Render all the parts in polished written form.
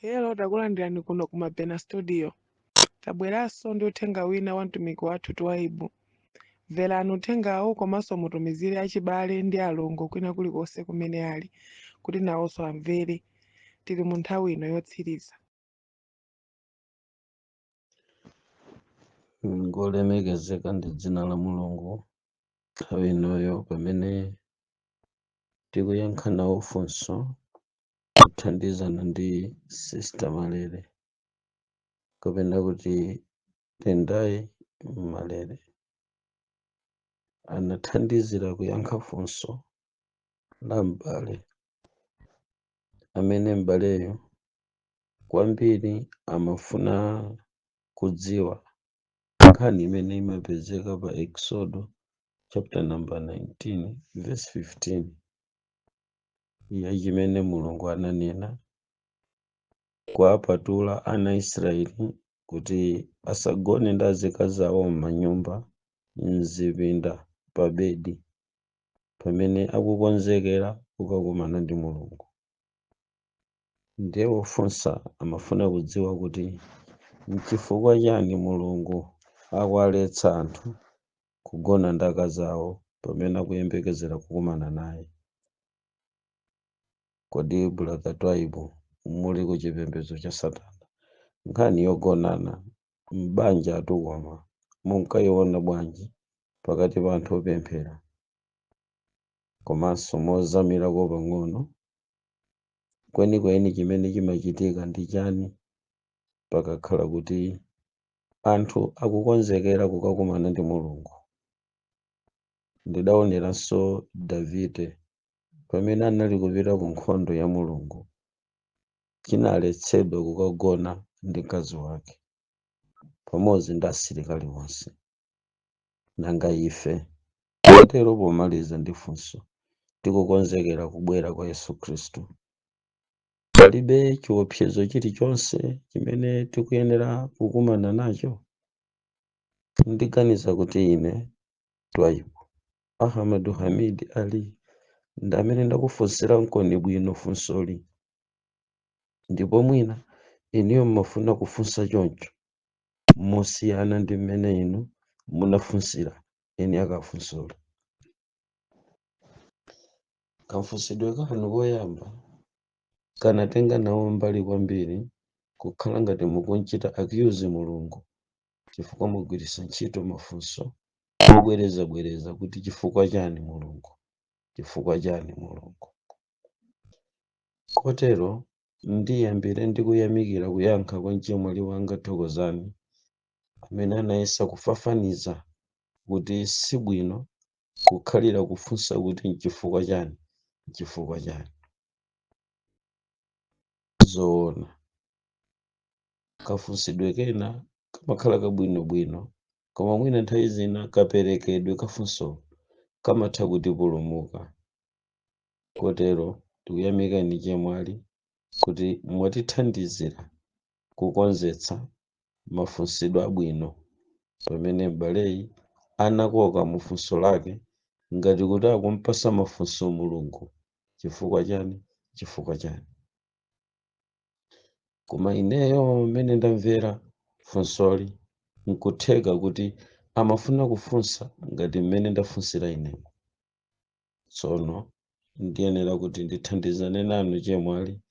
Hello, takulandirani kuno ku Mabena Studio. Tabweranso ndi uthenga wina wa mtumiki wathu Twaibu. Mverani uthengawu komanso mutumizire achibale ndi alongo kwina kulikonse kumene ali kuti nawonso amvere. Tili mu nthawi ino yotsiriza. Ngolemekezeka ndi dzina la Mulungu nthawi inoyo pamene tikuyankha nawo funso kuthandizana ndi Sister Malere kapena kuti Tendai Malere. Anathandizira kuyankha funso la m'bale amene m'baleyo kwambiri amafuna kudziwa nkhani imene imapezeka pa Exodo chapter number 19 verse 15 ya chimene Mulungu ananena kuwapatula ana a Israeli kuti asagone ndi azikazi awo m'manyumba, m'zipinda, pa bedi, pamene akukonzekera kukakumana ndi Mulungu. Ndiye wofunsa amafuna kudziwa kuti nchifukwa chani Mulungu akuwaletsa anthu kugona ndi akazi awo pamene akuyembekezera kukumana naye. Kodi Brother Twaibu muli ku chipembedzo cha Satana? Nkhani yogonana m'banja atukoma munkayiona bwanji pakati pa anthu opemphera? Komanso mozamirako pang'ono, kwenikweni chimene chimachitika ndi chani pakakhala kuti anthu akukonzekera kukakumana ndi Mulungu? Ndidaoneranso Davide pamene anali kupita ku nkhondo ya Mulungu, chinaletsedwa kukagona ndi mkazi wake pamodzi ndi asilikali onse. Nanga ife? Kotero pomaliza ndi funso, tikukonzekera kubwera kwa Yesu Khristu, palibe chiopsezo chilichonse chimene tikuyenera kukumana nacho? Ndiganiza kuti ine Twaibu Ahamadu Hamid Ali ndi amene ndakufunsira nkoni bwino funsoli, ndipo mwina inuyo mmafuna kufunsa choncho mosiyana ndi mmene inu munafunsira eni akafunsoli. Kafunsidwe kanu koyamba kanatenga nawo mbali kwambiri kukhala ngati mukumchita accuse Mulungu, chifukwa mugwiritsa ntchito mafunso mobwerezabwereza kuti chifukwa chani Mulungu, chifukwa chani Mulungu. Kotero ndiyambire ndi kuyamikira kuyankha kwa mchemwali wanga Thokozani amene anayesa kufafaniza kuti sibwino kukhalira kufunsa kuti nchifukwa chani, nchifukwa chani. Zoona, kafunsidwe kena kamakhala kabwinobwino, koma mwina nthawi zina kaperekedwe kafunso kamatha kutipulumuka. Kotero tikuyamikani chemwali kuti mwatithandizira kukonzetsa mafunsidwe abwino pamene m'baleyi anakoka mu funso lake ngati kuti akumpasa mafunso Mulungu, chifukwa chani, chifukwa chani. Koma ineyo mmene ndamvera funsoli, nkutheka kuti amafuna kufunsa ngati mmene ndafunsira inemo. Tsono ndiyenera kuti ndithandizane nanu chemwali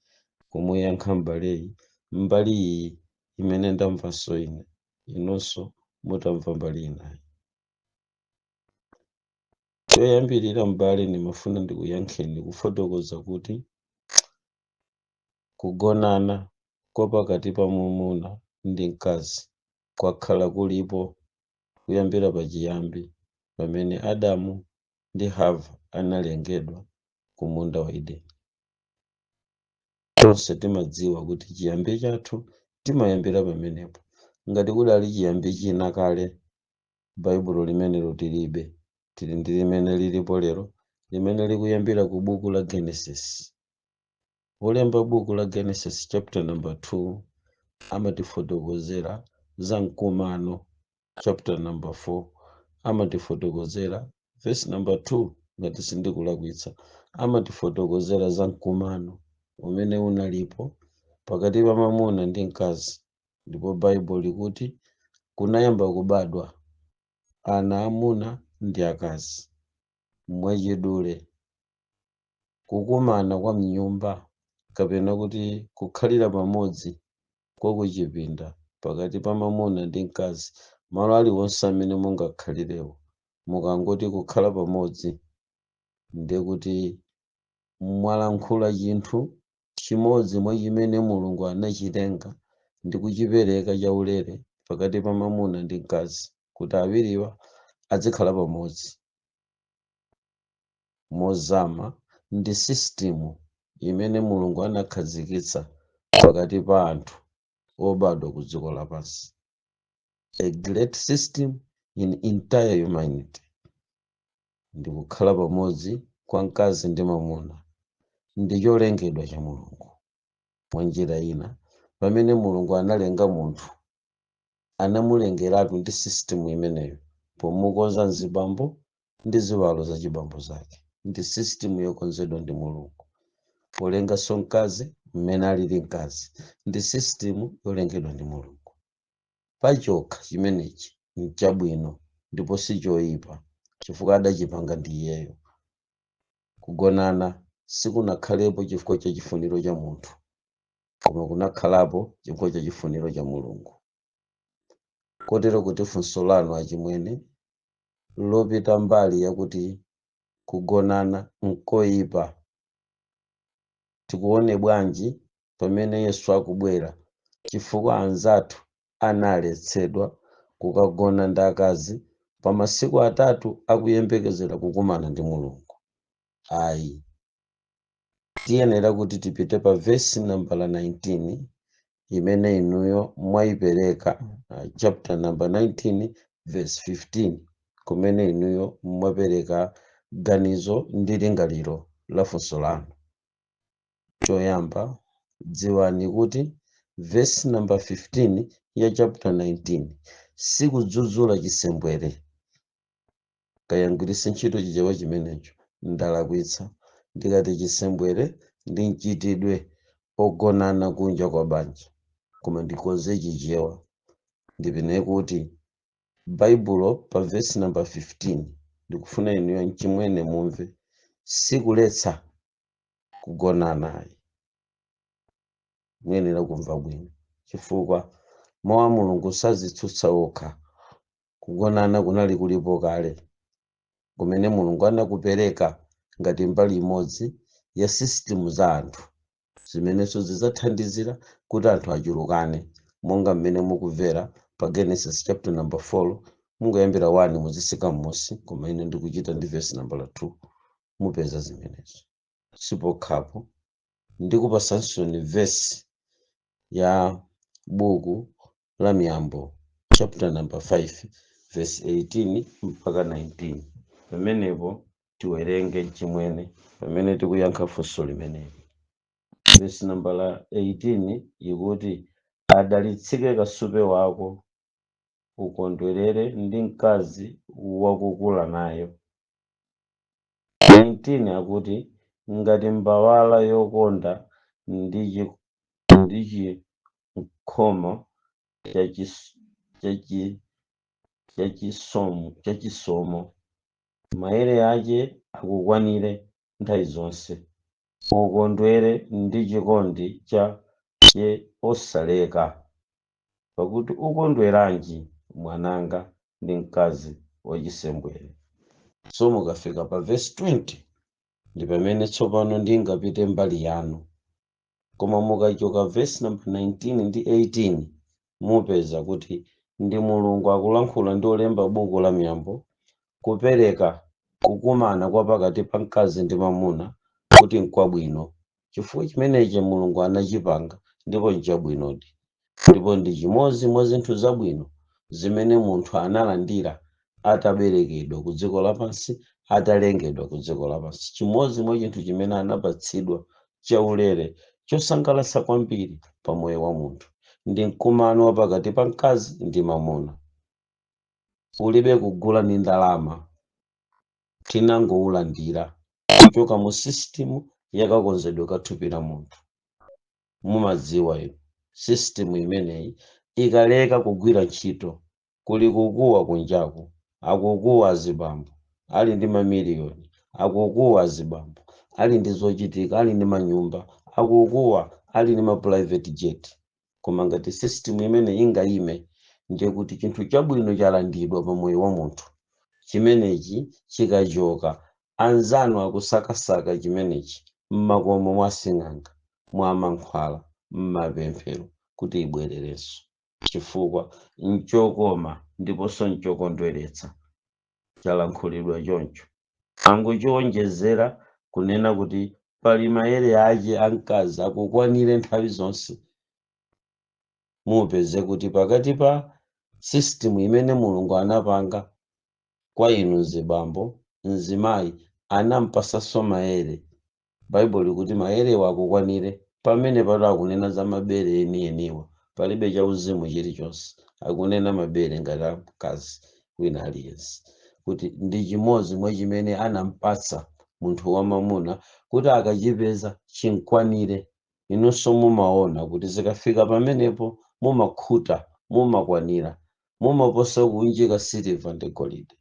kumuyankha m'baleyi mbali iyi imene ndamvanso ine, inunso mutamva mbali inayi. Choyambirira m'bale, ndimafuna ndikuyankheni kufotokoza kuti kugonana kwa pakati pa mwamuna ndi mkazi kwakhala kulipo kuyambira pachiyambi pamene Adamu ndi Hava analengedwa ku munda wa Edeni. Tonse timadziwa kuti chiyambi chathu timayambira pamenepo. Ngati kudali chiyambi china kale, Baibulo limenelo tilibe. Tili ndi limene lilipo lero, limene likuyambira ku buku la Genesis. Wolemba buku la Genesis chapter number 2 amatifotokozera za mkumano, chapter number 4 amatifotokozera verse number 2 ngati sindikulakwitsa, amatifotokozera za mkumano umene unalipo. Pakati pa mwamuna ndi mkazi. Ndipo Baibulo likuti kunayamba kubadwa ana amuna ndi akazi. Mwachidule, kukumana kwa mnyumba kapena kuti kukhalira pamodzi kwa kuchipinda pakati pa mwamuna ndi mkazi, malo aliwonse amene mungakhalirewo, mukangoti kukhala pamodzi, ndiye kuti mwalankhula chinthu chimodzi mwa chimene Mulungu anachitenga ndi kuchipereka chaulere pakati pa mwamuna ndi mkazi, kuti awiriwa azikhala pamodzi mozama. Ndi system imene Mulungu anakhazikitsa pakati pa anthu obadwa ku dziko lapansi, a great system in entire humanity, ndi kukhala pamodzi kwa mkazi ndi mwamuna. Ndi cholengedwa cha Mulungu. Mwa njira ina, pamene Mulungu analenga munthu, anamulengeratu ndi system imeneyo, pomukonza mzibambo ndi ziwalo za chibambo zake. Ndi system yokonzedwa ndi Mulungu. Polenganso mkazi mmene alili mkazi, ndi system yolengedwa ndi Mulungu. Pachokha chimenechi nchabwino ndipo si choyipa, chifukwa adachipanga ndi iyeyo. Kugonana sikunakhalepo chifukwa cha chifuniro cha munthu, koma kunakhalapo chifukwa cha chifuniro cha Mulungu. Kotero kuti funso lanu, achimwene, lopita mbali yakuti kugonana nkoyipa, tikuone bwanji pamene Yesu akubwera, chifukwa anzathu analetsedwa kukagona ndi akazi pa masiku 3 akuyembekezera kukumana ndi Mulungu? Ayi, tiyenera kuti tipite pa vesi nambala 19 imene inuyo mwayipereka, chapter number 19 verse 15, kumene inuyo mwapereka ganizo ndi lingaliro la funso lanu. Choyamba, dziwani kuti verse number 15 ya chapter 19 sikudzudzula chisembwere. Kayangwiritse ntchito Chichewa chimenecho, ndalakwitsa ndikati chisembwere ndi mchitidwe ogonana kunja kwa banja, koma ndikonze Chichewa, ndipine kuti Baibulo pa verse number 15, ndikufuna inuyo mchimwene mumve, sikuletsa kugonanayi. Muyenera kumva bwino, chifukwa mawu a Mulungu sazitsutsa okha. Kugonana kunali kulipo kale, kumene Mulungu anakupereka ngati mbali imodzi ya system za anthu, zimenenso zidzathandizira kuti anthu achulukane, monga mmene mukumvera pa Genesis chapter number 4, mungoyambira 1 muzisika m'musi, koma ine ndikuchita ndi verse number 2, mupeza zimenezo. Sipokhapo, ndikupasansoni verse ya buku la Miyambo chapter number 5 verse 18 mpaka 19. Pamenepo tiwerenge, chimwene, pamene tikuyankha funso limeneli. Verse number la 18 ikuti, "Adalitsike kasupe wako, ukondwerere ndi mkazi wakukula nayo." 19 akuti, "Ngati mbawala yokonda ndi chikhomo chachisomo, maere ake akukwanire nthawi zonse, ukondwere ndi chikondi chake osaleka. Pakuti ukondweranji, mwananga, ndi mkazi wachisembwere?" So mukafika pa verse 20 ndi pamene tsopano ndingapite mbali yanu, koma mukachoka verse number 19 ndi 18, mupeza kuti ndi Mulungu akulankhula ndi olemba buku la Miyambo, kupereka kukumana kwa pakati pa mkazi ndi mwamuna kuti nkwabwino, chifukwa chimenechi Mulungu anachipanga ndipo nchabwinodi, ndipo ndi chimodzi mwa zinthu zabwino zimene munthu analandira ataberekedwa ku dziko lapansi, atalengedwa ku dziko lapansi. Chimodzi mwa chinthu chimene anapatsidwa chaulere chosangalatsa kwambiri pa moyo wa munthu ndi mkumano wa pakati pa mkazi ndi mwamuna. Ulibe kugula ndi ndalama, tinangowulandira kuchoka mu system yakakonzedwe ka thupi la munthu. Mumadziwa inu, system imeneyi ikaleka kugwira ntchito, kuli kukuwa kunjaku, akukuwa azibambo ali ndi mamiliyoni, akukuwa azibambo ali ndi zochitika, ali ndi manyumba, akukuwa ali ndi ma private jet. Koma ngati system imene ingayime, ndiye kuti chinthu chabwino chalandidwa pa moyo wa munthu. Chimenechi chikachoka, anzanu akusakasaka chimenechi mmakomo mwa sing'anga, mwa mankhwala, mmapemphero, kuti ibwererenso, chifukwa nchokoma ndiponso nchokondweretsa. Chalankhulidwa choncho, angochiwonjezera kunena kuti pali maere ache amkazi akukwanire nthawi zonse. Mupeze kuti pakati pa system imene Mulungu anapanga kwa inu mzibambo, mzimayi anampasanso maere. Baibulo likuti maerewa akukwanire. Pamene pato akunena za mabere enieniwa, palibe cha uzimu chilichonse. Akunena mabere ngati amkazi wina aliyense, kuti ndi chimodzi mwa chimene anampatsa munthu wamamuna kuti akachipeza chinkwanire. Inunso mumaona kuti zikafika pamenepo mumakhuta, mumakwanira, mumaposa kuunjika siliva ndi golide.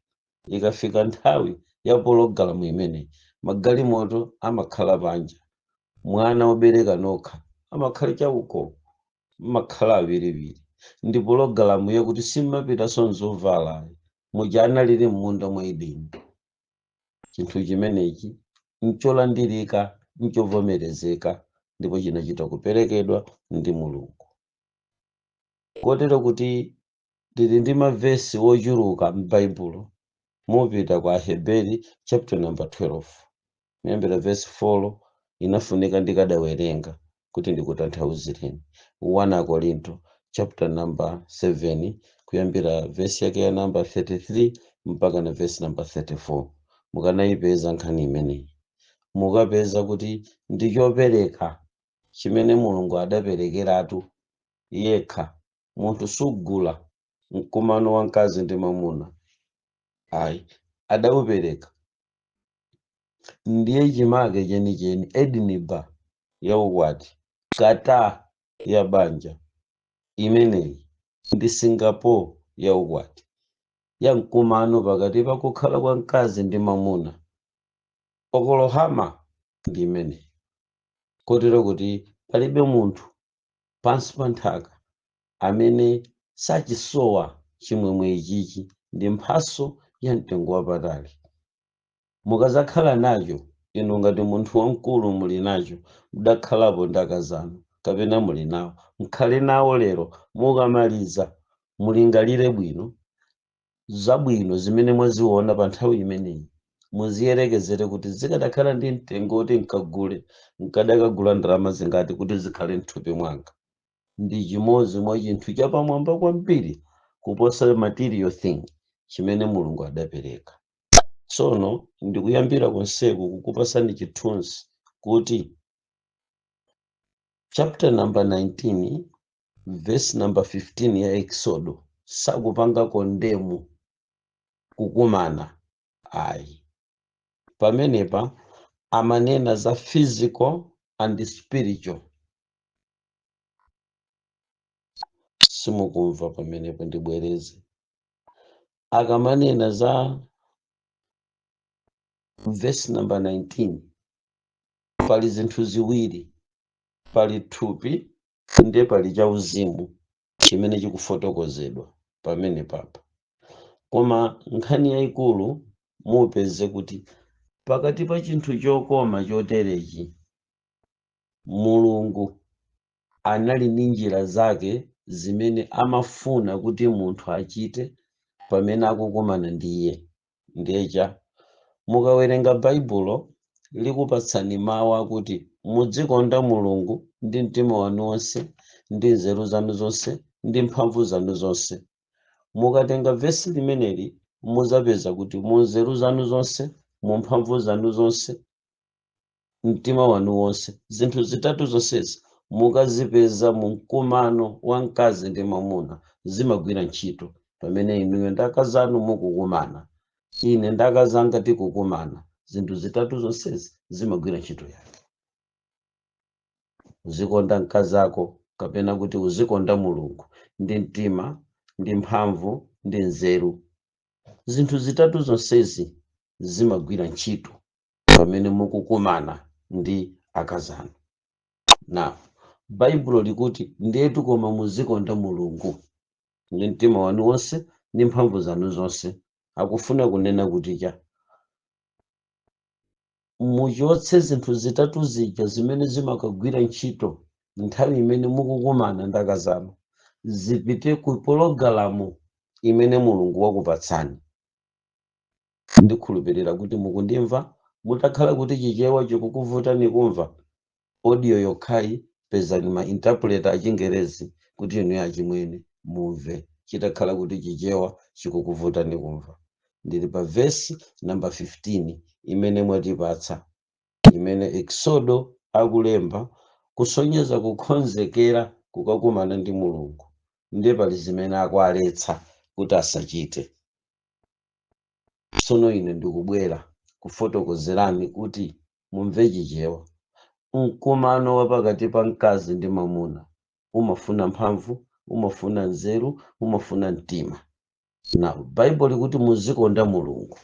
Ikafika nthawi ya pologalamu imeneyi, magalimoto amakhala panja, mwana wobereka nokha amakhala chauko, mmakhala awiriwiri. Ndi pologalamu yakuti simmapitanso nzovala muja analili m'munda mwa Edeni. Chinthu chimenechi ncholandirika, nchovomerezeka, ndipo chinachita kuperekedwa ndi Mulungu, kotero kuti tili ndi mavesi wochuluka m'Baibulo. Mupita kwa Aheberi chapter number 12, kuyambira verse 4, inafunika ndikadawerenga kuti ndikutanthauzireni. 1 Korinto chapter number 7, kuyambira verse yake ya number 33 mpaka na verse number 34, mukanayipeza nkhani imeneyi. Mukapeza kuti ndi chopereka chimene Mulungu adaperekeratu yekha. Munthu sugula mkumano wa mkazi ndi mwamuna, ayi, adaupereka. Ndiye chimake chenicheni, Edinburgh ya ukwati, Qatar ya banja imeneyi ndi Singapore ya ukwati, ya mkumano pakati pa kukhala kwa mkazi ndi mwamuna. Oklahoma ndi imeneyi, kotero kuti palibe munthu pansi pa nthaka amene sachisowa chimwemwe ichichi. Ndi mphaso ya mtengo wapatali. Mukazakhala nacho inu ngati munthu wamkulu, muli nacho, mudakhalapo ndi akazanu kapena muli nawo, mukhale nawo lero. Mukamaliza, mulingalire bwino zabwino zimene mwaziona pa nthawi imeneyi. Muziyerekezere kuti zikadakhala ndi mtengo woti nkagule, nkadakagula ndalama zingati kuti zikhale mthupi mwanga? Ndi chimodzi mwa chinthu chapamwamba kwambiri kuposa material thing chimene Mulungu adapereka. Tsono ndikuyambira konseku kukupasani chithunzi kuti chapter number 19 verse number 15 ya Exodo sakupanga condemn kukumana, ayi. Pamenepa amanena za physical and spiritual. Simukumva pamenepo, ndibwereze. Akamanena za verse number 19, pali zinthu ziwiri: pali thupi ndiye pali chauzimu chimene chikufotokozedwa pamene papa. Koma nkhani yayikulu, mupeze kuti pakati pa chinthu chokoma choterechi, Mulungu anali ndi njira zake zimene amafuna kuti munthu achite pamene akukumana ndi iye. Ndiye mukawerenga Baibulo, likupatsani mawu akuti mudzikonda Mulungu ndi mtima wanu wonse, ndi nzeru zanu zonse, ndi mphamvu zanu zonse. Mukatenga vesi limeneli, muzapeza kuti mu nzeru zanu zonse, mu mphamvu zanu zonse, mtima wanu wonse, zinthu zitatu zonsezi mukazipeza mu mkumano wa mkazi ndi mwamuna, zimagwira ntchito. Pamene inuyo ndi akazanu mukukumana, ine ndi akazanga tikukumana, zinthu zitatu zonsezi zimagwira ntchito yake. Uzikonda mkazi ako, kapena kuti uzikonda Mulungu ndi mtima, ndi mphamvu, ndi nzeru. Zinthu zitatu zonsezi zimagwira ntchito pamene mukukumana ndi akazanu. Na Baibulo likuti ndetu, koma muzikonda Mulungu ndi mtima wanu wonse ndi mphamvu zanu zonse. Akufuna kunena kuti cha muchotse zinthu zitatu zija zimene zimakagwira ntchito nthawi imene mukukumana ndi akazanu, zipite ku pologalamu imene Mulungu wakupatsani. Ndikhulupirira kuti mukundimva. Mutakhala kuti Chichewa chikukuvutani kumva, audio yokhayi, pezani ma interpreter Achingerezi kuti inu achimwene mumve, chitakhala kuti Chichewa chikukuvutani kumva. Ndili pa vesi namba 15 imene mwatipatsa, imene Exodo akulemba kusonyeza kukonzekera kukakumana ndi Mulungu. Ndiye pali zimene akualetsa kuti asachite. Tsono ine ndikubwera kufotokozerani kuti mumve Chichewa. Mkumano wa pakati pa mkazi ndi mwamuna umafuna mphamvu, umafuna nzeru, umafuna mtima. Na Baibulo likuti muzikonda Mulungu.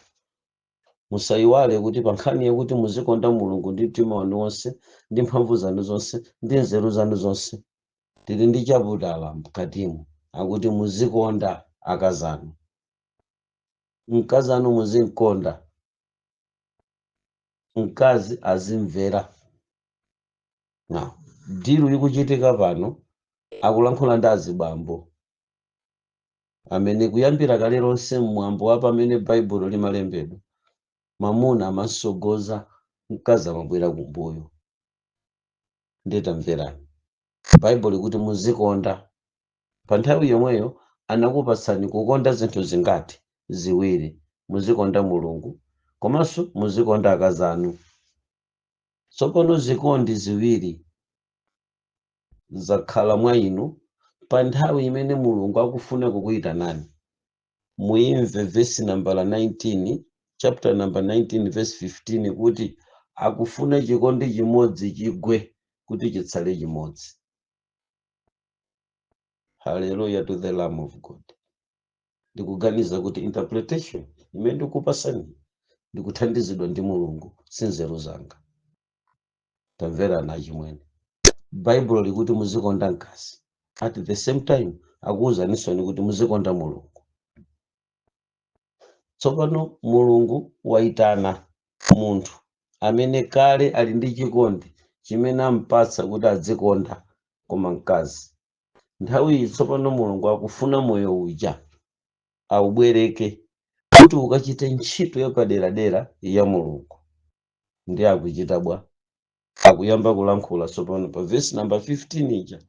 Musayiwale kuti pa nkhani yakuti muzikonda Mulungu ndi mtima wanu wonse, ndi mphamvu zanu zonse, ndi nzeru zanu zonse, tili ndi chaputala mkatimu akuti muzikonda akazanu. Mkazi anu muzimkonda, mkazi azimvera. Na deal ikuchitika pano, akulankhula ndi azibambo amene kuyambira kale lonse, mmwambo wa pamene Baibulo limalembedwa, mwamuna amasogoza, mkazi amabwera kumbuyo. Nditamverani, Baibulo likuti muzikonda. Pa nthawi yomweyo anakupatsani kukonda zinthu zingati? Ziwiri. Muzikonda Mulungu komanso muzikonda akazi anu. Tsopano zikondi ziwiri zakhala mwa inu pa nthawi imene Mulungu akufuna kukuyitanani. Muimve vesi nambala 19, chapter number 19 verse 15, kuti akufuna chikondi chimodzi chigwe kuti chitsale chimodzi. Haleluya to the Lamb of God. Ndikuganiza kuti interpretation imene ndikupasani ndikuthandizidwa ndi Mulungu, si nzeru zanga. Tamverani achimwene, Baibulo likuti muzikonda mkazi, at the same time akuwuzanisoni kuti muzikonda Mulungu. Tsopano Mulungu wayitana munthu amene kale ali ndi chikondi chimene ampatsa kuti adzikonda koma mkazi. Nthawi iyi tsopano Mulungu akufuna moyo uja aubwereke kuti ukachite ntchito yapaderadera ya Mulungu. Ndi akuchita bwa? Akuyamba kulankhula tsopano pa vesi namba 15 ija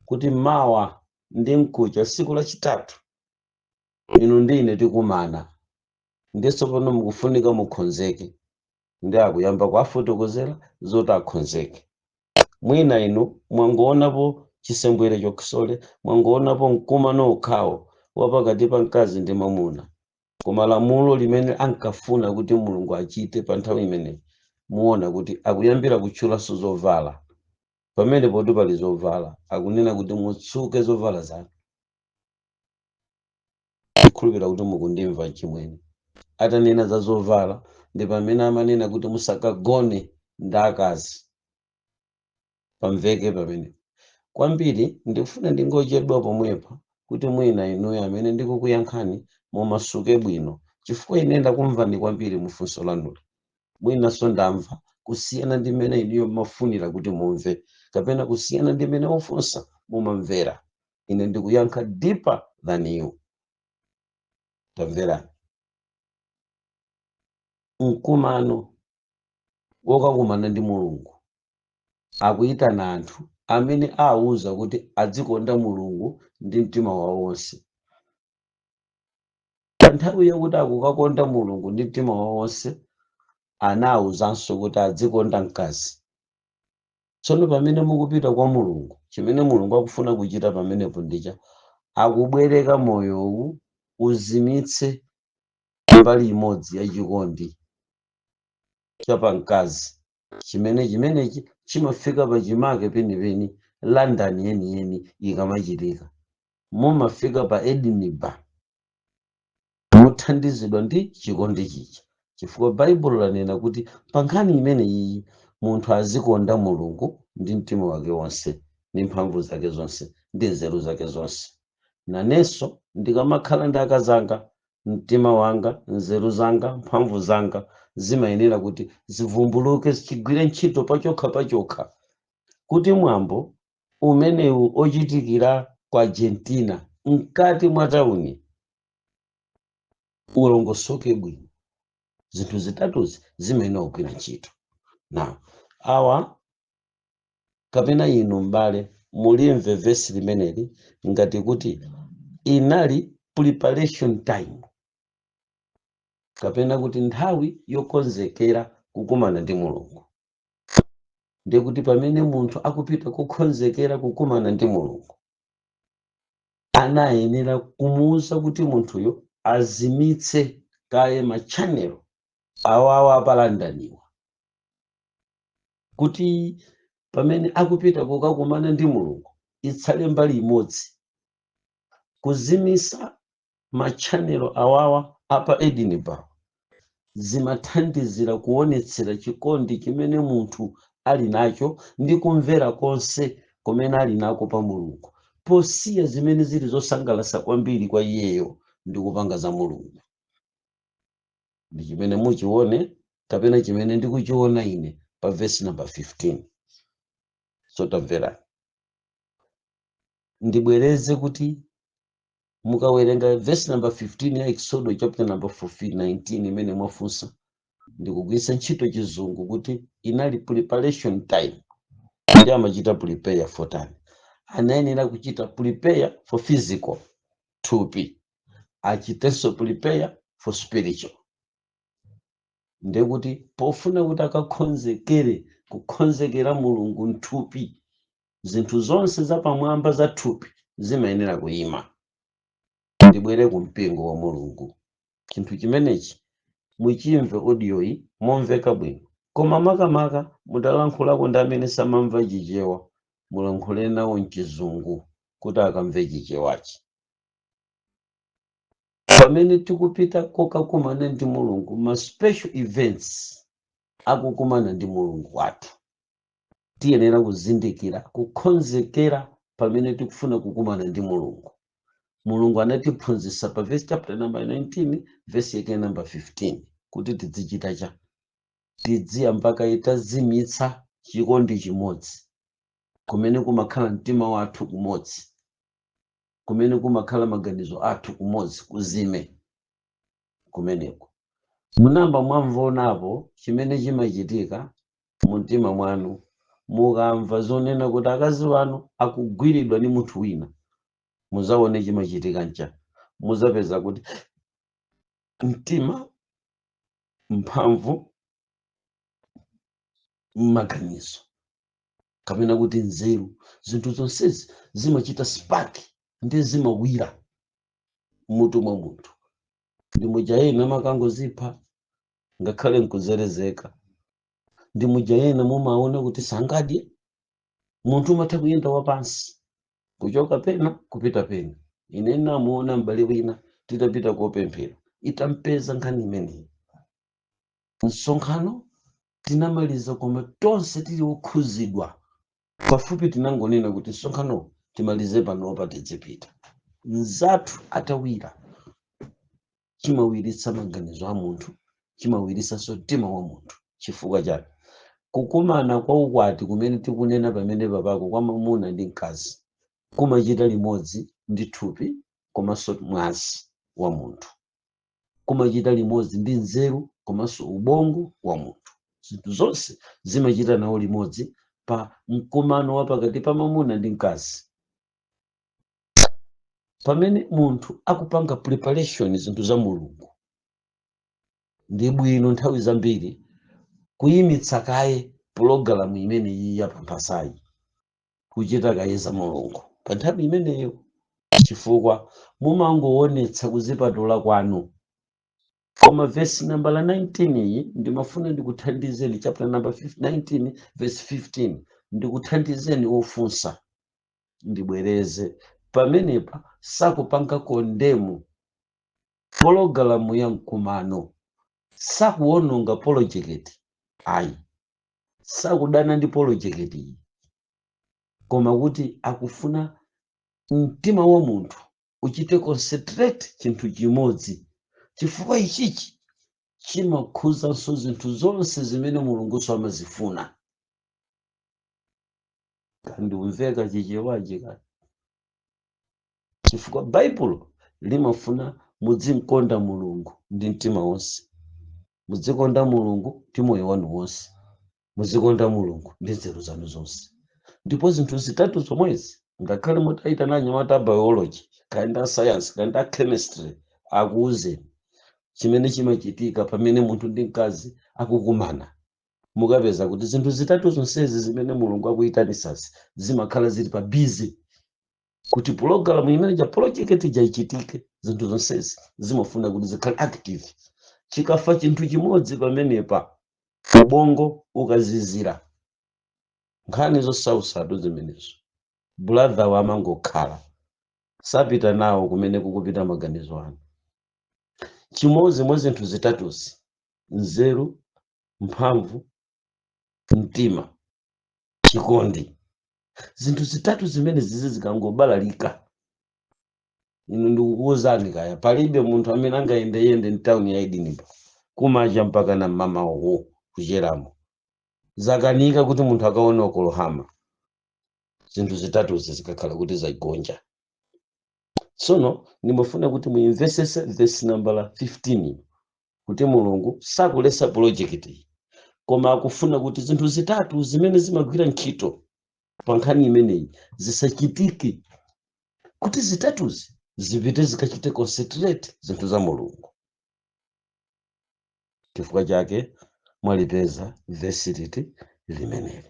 kuti mawa ndi mkucha, tsiku lachitatu, inu ndi ine tikumana. Ndi tsopano mukufunika mukhonzeke. Ndi akuyamba kuafotokozera zoti akhonzeke. Mwina inu mwangoonapo chisembwere chokhisole, mwangoonapo mkumano okhawo wapakati pa mkazi ndi mwamuna, koma lamulo limene ankafuna kuti Mulungu achite pa nthawi imeneyi, muona kuti akuyambira kutchulanso zovala. Pamene poti pali zovala, akunena kuti mutsuke zovala zanu. Ndikhulupira kuti mukundimva chimwene. Atanena za zovala ndi pamene amanena kuti musakagone ndi akazi. Pamveke pamene kwambiri. Ndikufuna ndingochedwa pomwepa kuti mwina inuyo amene ndikukuyankhani mumasuke bwino, chifukwa ine ndakumvani kwambiri mufunso lanuli. Mwinanso ndamva kusiyana ndi mmene inuyo mumafunira kuti mumve, kapena kusiyana ndi mmene ofunsa mumamvera. Ine ndikuyankha deeper than you. Tamverani, mkumano wokakumana ndi Mulungu akuyitana anthu amene awuza kuti adzikonda Mulungu ndi mtima wawo wonse. Pa nthawi yakuti akukakonda Mulungu ndi mtima wawo wonse, anawuzanso kuti adzikonda mkazi. Tsono pamene mukupita kwa Mulungu, chimene Mulungu akufuna kuchita pamenepo ndicha akubwereka moyowu uzimitse mbali imodzi ya chikondi chapamkazi. Chimene chimenechi chimafika pachimake penipeni. London yeniyeni ikamachitika, mumafika pa Edinburgh muthandizidwa ndi chikondi chicha, chifukwa Baibulo lanena kuti pa nkhani imene iyi munthu azikonda Mulungu ndi mtima wake wonse, ndi mphamvu zake zonse, ndi nzeru zake zonse. Nanenso ndikamakhala ndi akazanga, mtima wanga, nzeru zanga, mphamvu zanga zimayenera kuti zivumbuluke, zigwire ntchito pachokha pachokha, kuti mwambo umenewu ochitikira ku Argentina mkati mwa tawuni ulongosoke bwino. Zinthu zitatuzi zimayenera kugwira ntchito. Na awa kapena inu m'bale, mulimve vesi limeneli ngati kuti inali preparation time, kapena kuti nthawi yokonzekera kukumana ndi Mulungu. Ndikuti pamene munthu akupita kukonzekera kukumana ndi Mulungu, anayenera kumuwuza kuti munthuyo azimitse kaye ma channel awawa apalandaniwa, kuti pamene akupita kukakumana ndi Mulungu itsale mbali imodzi. Kuzimisa ma channel awawa apa Edinburgh zimathandizira kuonetsera chikondi chimene munthu ali nacho ndi kumvera konse kumene ali nako pa Mulungu, posiya zimene zili zosangalatsa kwambiri kwa iyeyo ndi kupanga za Mulungu. Ndi chimene muchione kapena chimene ndikuchiona ine pa vesi number 15. So tamverani, ndibwereze kuti mukawerenga verse number 15 ya Exodo chapter number 14, 19 imene mwafunsa, ndikugwiritsa ntchito Chizungu kuti inali preparation time. Ndi amachita prepare for time, anayenera kuchita prepare for physical, thupi, achitenso prepare for spiritual. Ndekuti pofuna kuti akakonzekere kukonzekera Mulungu mthupi, zinthu zonse zapamwamba za thupi zimayenera kuyima. Ndibwere ku mpingo wa Mulungu. Chinthu chimenechi muchimve audio iyi momveka bwino, koma makamaka mutalankhulako ndi amene samamva Chichewa, mulankhule nawo mchizungu kuti akamve Chichewachi. Pamene tikupita kokakumana ndi Mulungu, ma special events akukumana ndi Mulungu wathu, tiyenera kuzindikira kukonzekera pamene tikufuna kukumana ndi Mulungu. Mulungu anatiphunzitsa pa verse chapter number 19, verse yake number 15, kuti tidzichita cha tidziyamba itazimitsa chikondi chimodzi, kumene kumakhala mtima wathu kumodzi, kumene kumakhala maganizo athu kumodzi, kuzime kumeneko. Munamba mwamvaonapo chimene chimachitika mumtima mwanu mukamva zonena kuti akazi wanu akugwiridwa ndi munthu wina? Muzaone chimachitika ncha muzapeza kuti mtima, mphamvu, maganizo kapena kuti nzeru, zinthu zonsezi zimachita spark ndi zimawira mutu mwa munthu. Ndi muja ena makangozipha ngakhale nkuzerezeka. Ndi muja ena mumaona kuti sangadye. Munthu umatha kuyenda wapansi kuchoka pena kupita pena. Ine namuona m'bale wina titapita kopemphera, itampeza nkhani imeneyi. Msonkhano tinamaliza, koma tonse tili okhuzidwa pafupi tinangonena kuti msonkhano timalize panopa, tidzipita. Mzathu atawira, chimawiritsa maganizo a munthu, chimawiritsanso mtima wa munthu. Chifukwa chani? Kukumana kwa ukwati kumene tikunena pamene papako kwa mwamuna ndi mkazi kumachita limodzi ndi thupi komanso mwazi wa munthu, kumachita limodzi ndi nzeru komanso ubongo wa munthu. Zinthu zonse zimachita nawo limodzi pa mkumano wa pakati pa mwamuna ndi mkazi. Pamene munthu akupanga preparation zinthu za Mulungu, ndi bwino nthawi zambiri kuyimitsa kaye pulogalamu imene iyi yapamphasayi, kuchita kaye za Mulungu pa nthawi imeneyo, chifukwa mumangoonetsa kuzipatula kwanu. Koma vesi nambala 19 iyi ndimafuna ndikuthandizeni, chapter number 19 verse 15, ndikuthandizeni ofunsa. Ndibwereze, pamenepa sakupanga condemn pologalamu ya mkumano, sakuwononga polojeketi ayi, sakudana ndi polojeketi iyi, koma kuti akufuna mtima wa munthu uchite concentrate chinthu chimodzi, chifukwa ichichi chimakhuzanso zinthu zonse zimene Mulunguso amazifuna. Kandiumveka Chichewachi kani? Chifukwa Baibulo limafuna muzimkonda Mulungu ndi mtima wonse, muzikonda Mulungu ndi moyo wanu wonse, muzikonda Mulungu ndi nzeru zanu zonse. Ndipo zinthu zitatu zomwezi, ngakhale mutayitana anyamata a biology, kaya science, kaya chemistry, akuwuzeni chimene chimachitika pamene munthu ndi mkazi akukumana, mukapeza kuti zinthu zitatu zonsezi zimene Mulungu akuyitanisazi zimakhala zili pa busy kuti pologalamu imene ja project ija ichitike. Zinthu zonsezi zimafuna kuti zikhale active. Chikafa chinthu chimodzi pamenepa, ubongo ukazizira, nkhani zosausatu zimenezo, brother wamangokhala sapita nawo kumene kukupita maganizo anu. Chimodzi mwa zinthu zitatuzi, nzeru, mphamvu, mtima, chikondi, zinthu zitatu zimene zizi zikangobalalika, inu ndikukuwuzani kaya, palibe munthu amene angayendeyende mtawuni ya Edinburgh kumacha mpaka na mmamawo kucheramo, zakanika kuti munthu akaone Okolohama, zinthu zitatuzi zikakhala kuti zagonja. Tsono ndimafuna kuti muyimvesese verse number 15, kuti Mulungu sakulesa project iyi, koma akufuna kuti zinthu zitatu zimene zimagwira ntchito pa nkhani imeneyi zisachitike, kuti zitatuzi zipite zikachite concentrate zinthu za Mulungu. Chifukwa chake mwalipeza vesi liti limeneli.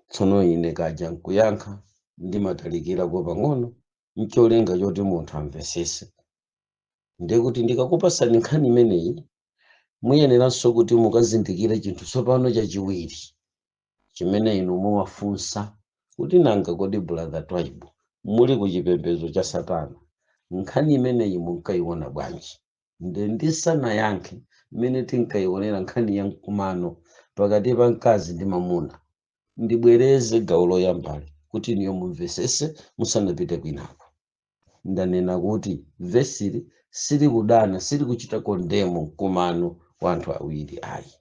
Tsono ine kaja nkuyankha ndimatalikirako pang'ono ncholinga choti munthu amvesese. Ndikuti ndikakupasani nkhani imeneyi, muyeneranso kuti mukazindikire chinthu tsopano chachiwiri chimene inu muwafunsa kuti, nanga kodi Brother Twaibu, muli ku chipembedzo cha satana, nkhani imeneyi munkayiona bwanji? Nde ndisanayankhe mmene tinkayionera nkhani ya mkumano pakati pa mkazi ndi mamuna, ndibwereze gawo loyambali kuti niyo mumvesese musanapite kwinako. Ndanena kuti vesili silikudana, silikuchita condemn mkumano wa anthu awiri ayi,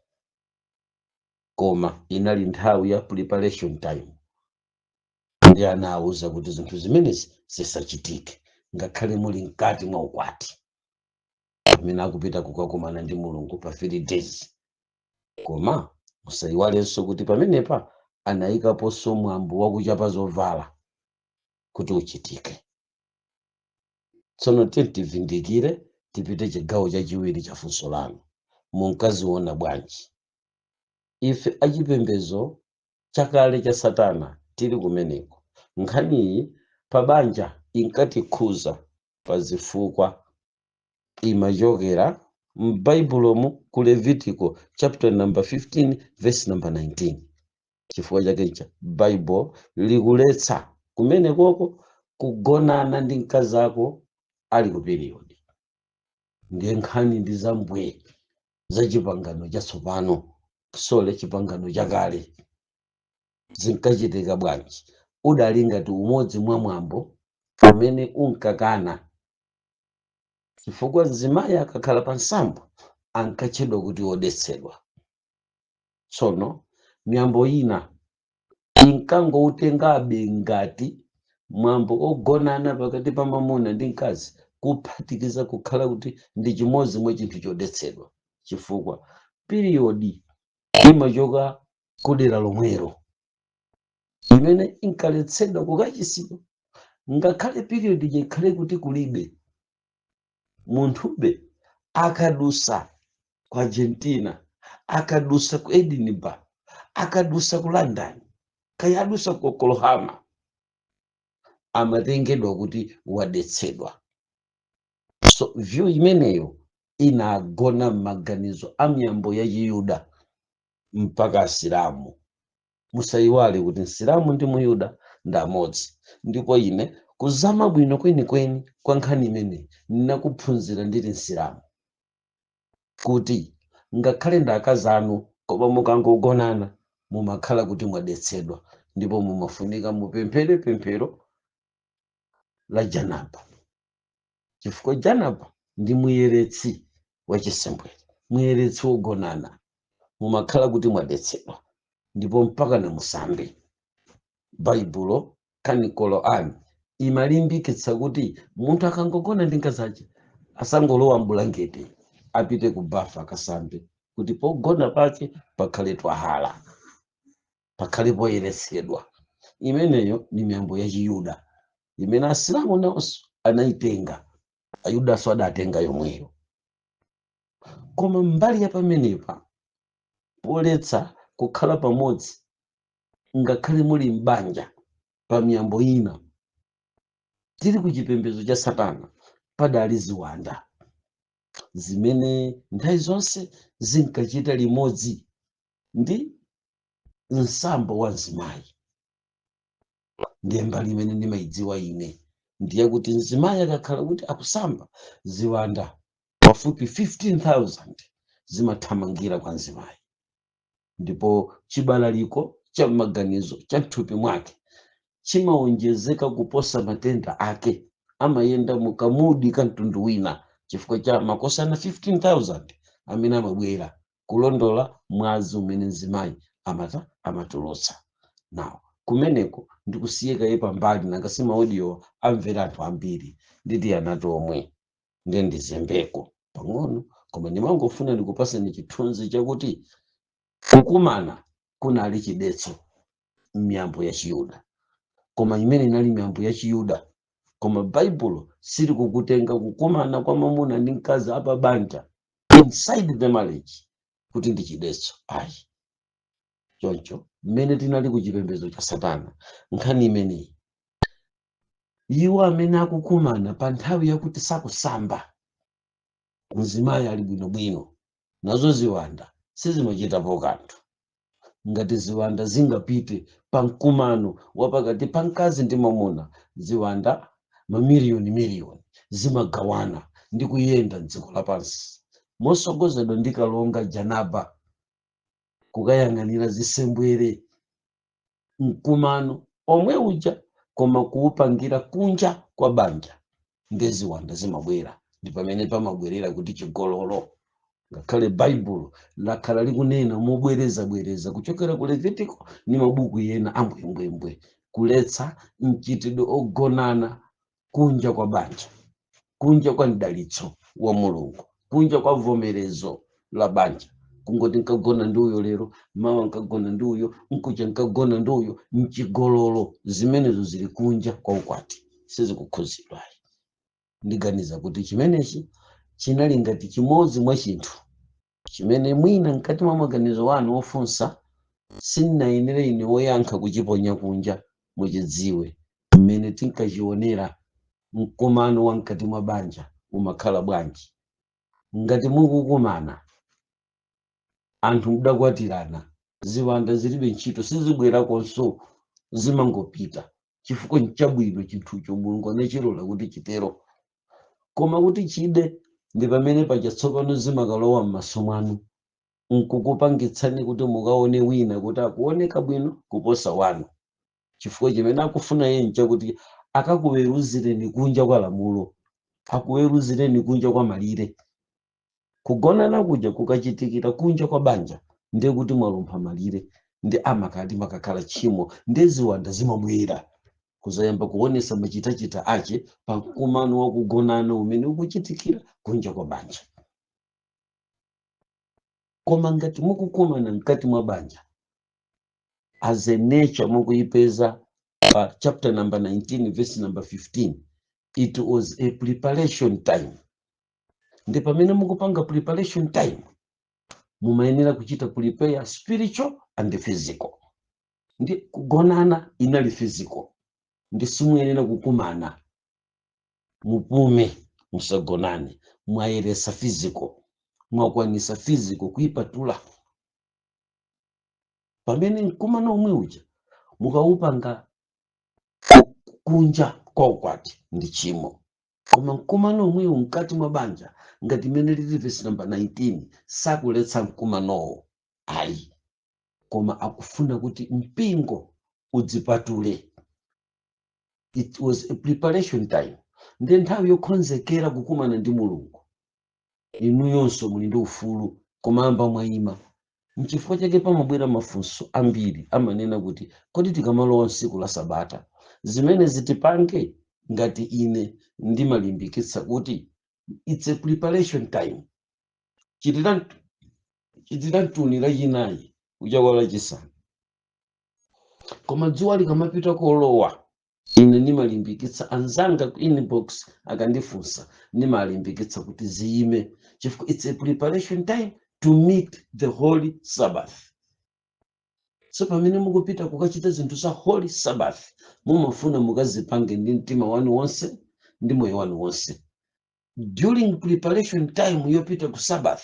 koma inali nthawi ya preparation time, ndi anawuza kuti zinthu zimenezi zisachitike ngakhale muli mkati mwa ukwati, pamene akupita kukakumana ndi Mulungu pa 3 days. Koma musayiwalenso kuti pamenepa anayikaponso mwambo wakuchapa zovala kuti uchitike. Tsono tiye tivindikire, tipite chigawo chachiwiri cha funso lanu: munkaziona bwanji? Ife achipembedzo chakale cha satana tili kumeneko, nkhaniyi pabanja inkatikhuza pa zifukwa imachokera m'Baibulomu ku Levitico chapter number 15 verse number 19. Chifukwa chakecha Bible likuletsa kumenekoko kugonana ndi mkazi ako ali ku period. Ndiye nkhani ndi zambwe za chipangano chatsopano, sole chipangano chakale, zinkachitika bwanji? Udali ngati umodzi mwa mwambo umene unkakana, chifukwa mzimayi akakhala pa nsambo ankatchedwa kuti wodetsedwa. Tsono miyambo ina inkangoutengabe ngati mwambo ogonana pakati pa mamuna ndi mkazi, kuphatikiza kukhala kuti ndi chimodzi mwa chinthu chodetsedwa, chifukwa period imachoka kudera lomwero imene inkaletsedwa kukachisiko. Ngakhale period ikhale kuti kulibe, munthube akadusa ku Argentina, akadusa ku Edinburgh, akadusa ku London, kaya adusa ku Oklahoma, amatengedwa kuti wadetsedwa. Tsono So view imeneyo inagona m'maganizo a miyambo ya Chiyuda mpaka Asilamu. Musayiwale kuti Msilamu ndi Muyuda ndi amodzi. Ndipo ine kuzama bwino kwenikweni kwa nkhani imeneyi ndinakuphunzira ndili Msilamu, kuti ngakhale ndi akazi anu, koma mukangogonana mumakhala kuti mwadetsedwa, ndipo mumafunika mupemphere pemphero la janaba, chifukwa janaba ndi muyeretsi wachisembwere, muyeretsi wogonana. Mumakhala kuti mwadetsedwa ndipo mpaka na musambe. Baibulo kani Korani imalimbikitsa kuti munthu akangogona ndi mkazi asangolowa mbulangete, apite ku bafa akasambe, kuti pogona pake pakhale twahala, pakhale poyeretsedwa. Imeneyo ni miyambo ya Chiyuda imene Asilamu nawonso anayitenga, Ayudaso adatenga yomweyo. Koma mbali ya pamenepa poletsa kukhala pamodzi ngakhale muli m'banja pa miyambo ina, tili ku chipembedzo cha satana, padali ziwanda zimene nthawi zonse zinkachita limodzi ndi msambo wa mzimayi. Ndiye mbali imene ndimayidziwa ine ndiye kuti mzimayi akakhala kuti akusamba, ziwanda pafupi 15,000 zimathamangira kwa mzimayi, ndipo chibalaliko cha maganizo cha mthupi mwake chimawonjezeka kuposa matenda ake. Amayenda mukamudi ka mtundu wina chifukwa cha makosana 15,000 amene amabwera kulondola mwazi umene mzimayi amatulutsa. Nawo kumeneko ndikusiyekaye pambali, nanga si ma audio amvera anthu ambiri, nditi anati omwe ndiye ndizembeko pang'ono, koma ndimangofuna ndikupaseni chithunzi chakuti kukumana kunali chidetso m'miyambo ya Chiyuda. Koma imene inali miyambo ya Chiyuda, koma Baibulo silikukutenga kukumana kwa mwamuna ndi mkazi apabanja inside the marriage kuti ndi chidetso, ayi. Choncho mmene tinali ku chipembedzo cha satana, nkhani imeneyi, iwo amene akukumana pa nthawi yakuti sakusamba, mzimayi ali bwinobwino, nazo ziwanda sizimachitapo kanthu. Ngati ziwanda zingapite pa mkumano wapakati pa mkazi ndi mwamuna, ziwanda mamiliyoni miliyoni zimagawana ndi kuyenda mdziko lapansi mosogozedwa ndi kalonga Janaba kukayang'anira zisembwere. Mkumano omwe uja koma kuupangira kunja kwa banja, ndi ziwanda zimabwera. Ndi pamene pamabwerera kuti chigololo. Ngakhale Baibulo lakhala likunena mobwerezabwereza kuchokera ku Levitiko ndi mabuku ena ambwembwembwe kuletsa mchitidwe ogonana kunja kwa banja, kunja kwa mdalitso wa Mulungu, kunja kwa vomerezo la banja. Kungoti nkagona ndi uyo lero, mawa nkagona ndi uyo, nkuja nkagona ndi uyo, mchigololo. Zimenezo zili kunja kwa ukwati, sizikukhuzidwayi. Ndiganiza kuti chimenechi chinali ngati chimodzi mwa chinthu chimene mwina mkati mwa maganizo wanu ofunsa sindinayenere ine woyankha kuchiponya kunja. Muchidziwe mmene tinkachionera mkumano wa mkati mwa banja umakhala bwanji. Ngati mukukumana anthu mudakwatirana, ziwanda zilibe ntchito, sizibwerakonso, zimangopita, chifukwa nchabwino chinthucho, Mulungu anachilola kuti chitero. Koma kuti chide, ndi pamene paja tsopano zimakalowa m'maso mwanu nkukupangitsani kuti mukaone wina kuti akuoneka bwino kuposa wanu, chifukwa chimene akufuna iye nchakuti akakuweruzireni kunja kwa lamulo, akuweruzireni kunja kwa malire. Kugonana kuja kukachitikira kunja kwa banja, ndiye kuti mwalumpha malire, ndi amakati makakhala tchimo, ndi ziwanda zimabwera kuzayamba kuonesa machitachita ache pa mkumano wa kugonana umene ukuchitikira kunja kwa banja. Koma ngati mukukumana mkati mwa banja, as a nature mukuyipeza pa chapter number 19 verse number 15, it was a preparation time. Ndi pamene mukupanga preparation time, mumayenera kuchita prepare spiritual and physical. Ndi kugonana inali physical, ndi simuyenera kukumana, mupume. Musagonane, mwayeresa physical, mwakwanisa physical kuipatula. Pamene mkumano omwe uja mukawupanga kunja kwa ukwati ndi chimo, koma mkumano omwewu mkati mwa banja, ngati imene lili verse number 19, sakuletsa mkumanowo ayi, koma akufuna kuti mpingo udzipatule. It was a preparation time, ndi nthawi yokonzekera kukumana ndi Mulungu. Inuyonso muli ndi ufulu kumayamba mwayima. Nchifukwa chake pamabwera mafunso ambiri, amanena kuti kodi tikamalowa tsiku la sabata zimene zitipange? Ngati ine ndimalimbikitsa kuti it's a preparation time. Chitira mtuni lachinayi kuchakwa lachisanu, koma dzuwa likamapita kolowa, ine ndimalimbikitsa anzanga ku inbox akandifunsa, ndimalimbikitsa kuti ziyime, chifukwa it's a preparation time to meet the holy Sabbath. So pamene mukupita kukachita zinthu za holy Sabbath, mumafuna mukazipange ndi mtima wanu wonse ndi moyo wanu wonse. During preparation time yopita ku Sabbath,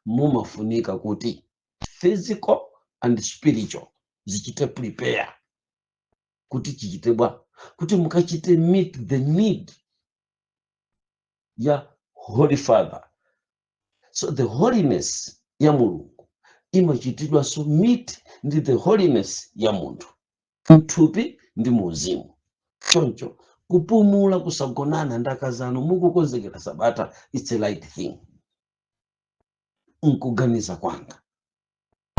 mumafunika kuti physical and spiritual zichite prepare kuti chichite bwa kuti mukachite meet the need ya Holy Father. So the holiness ya Mulungu imachitidwanso meet ndi the holiness ya munthu mthupi ndi muuzimu. Choncho kupumula, kusagonana ndi akazanu mukukonzekera sabata, it's a right thing nkuganiza kwanga,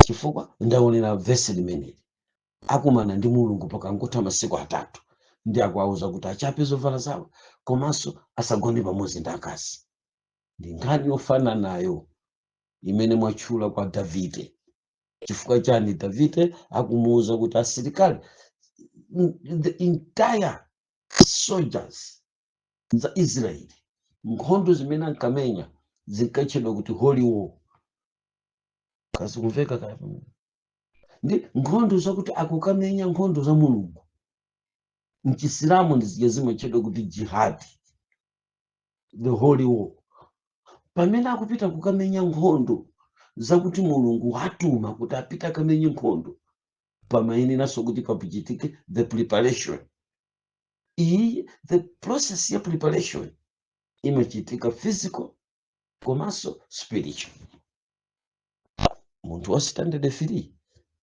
chifukwa ndaonera vesi limeneli. Akumana ndi Mulungu pakangotha masiku 3, ndi akuwauza kuti achape zovala zawo komanso asagone pamodzi ndi akazi. Ndi nkhani yofananayo imene mwatchula kwa Davide. Chifukwa chani Davide akumuwuza kuti asilikali, the entire soldiers za Israeli, nkhondo zimene ankamenya zinkatchedwa kuti holy war? Kazikumveka kaya pamene ndi nkhondo zakuti akukamenya nkhondo za Mulungu. Mchisilamu ndi zija zimatchedwa kuti jihad, the holy war. Pamene akupita kukamenya nkhondo zakuti Mulungu watuma kuti apite akamenye nkhondo, pamayeneranso kuti papichitike the preparation iyi. The process ya preparation imachitika physical komanso spiritual. Munthu wa standard 3,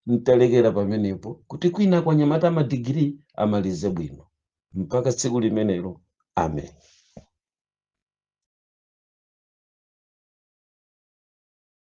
ntalekera pamenepo kuti kwina kwanyamata amadigiri amalize bwino. Mpaka tsiku limenelo, amen.